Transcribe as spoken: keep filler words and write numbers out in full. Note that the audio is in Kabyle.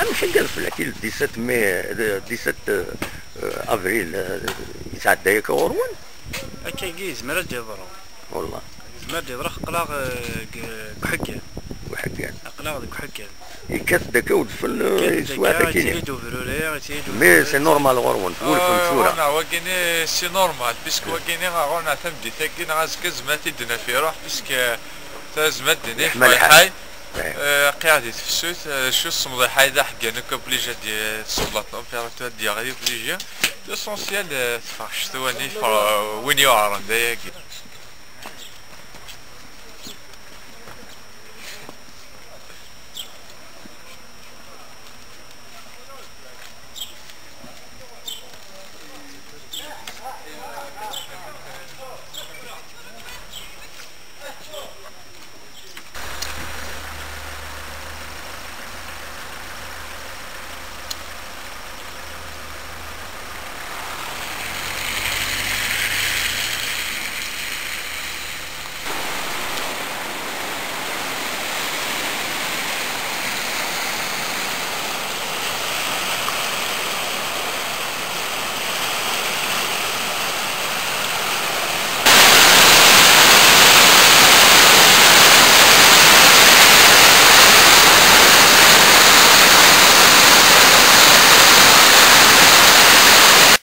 Acu akka d fell-ak, le dix-sept mai, le dix-sept, euh, avril, euh, yesɛedda akka ɣur-wen? Akkagi yezmer ad d-yeḍru. Wallah. Yezmer ad d-yeḍru, aql-aɣ, eh, deg deg uḥeggan. Uḥeggan. Aql-aɣ deg uḥeggan. Yekkat-d akka udfel, euh, yeswa takini. Yettili-d ubruri, yettili-d ubruri. Mais c'est normal ɣur-wen, twulfem tura. Ɣur-neɣ wagini c'est normal, puisque wagini ɣur-neɣ tameddit-agi neɣ azekka zmat i d-naf iruḥ, puisque tazmat d-nif Yeḥma lḥal. Ḥay. Ouais. Qiɛed di tefsut, eh, d acu semḍiḥay d aḥeggan akk obligé ad d-yesseḍla température ad d-yaɣli obligé. L'essentiel, eh, teffeɣ ccetwa-nni, yeffeɣ, eh, win yuɛren d ayagi.